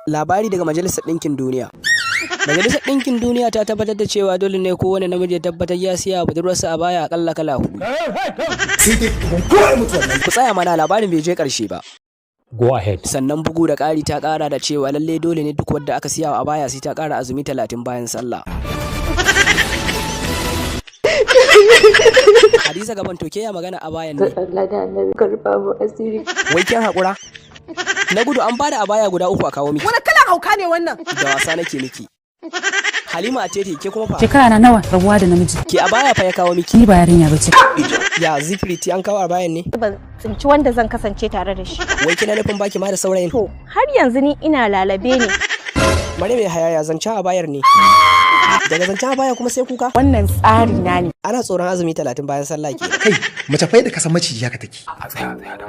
Labari daga Majalisar Ɗinkin Duniya. Majalisar Ɗinkin Duniya ta tabbatar da cewa dole ne kowane namiji ya tabbatar ya siya wa budurwarsa abaya akalla kala hudu. Ku tsaya mana, labarin bai je ƙarshe ba. Go ahead. Sannan bugu da ƙari ta ƙara da cewa lalle dole ne duk wadda aka siya wa abaya sai ta ƙara azumi 30 bayan sallah. Hadiza Gabon, to ke ya magana abayan ne? Allah da Annabi karfa mu asiri. Wai kin haƙura? Na gudu an bada abaya guda uku a kawo miki. Wani kalan hauka ne wannan? Da wasa nake miki. Halima a tete, ke kuma fa? Shekara na nawa rabuwa da namiji? Ke, abaya fa ya kawo miki. Ni ba yarinya bace. Ya zifriti, an kawo abayan ne? Ban tsinci wanda zan kasance tare da shi. Wai kina nufin baki ma da saurayin? To, har yanzu ni ina lalabe ne. Maryam Yahaya, ya zancen abayar ne? Daga zancen abaya kuma sai kuka? Wannan tsari na ne. Ana tsoron azumi 30 bayan sallah ke. Kai, mace fa da kasan maciji haka take. A tsaya, tsaya da.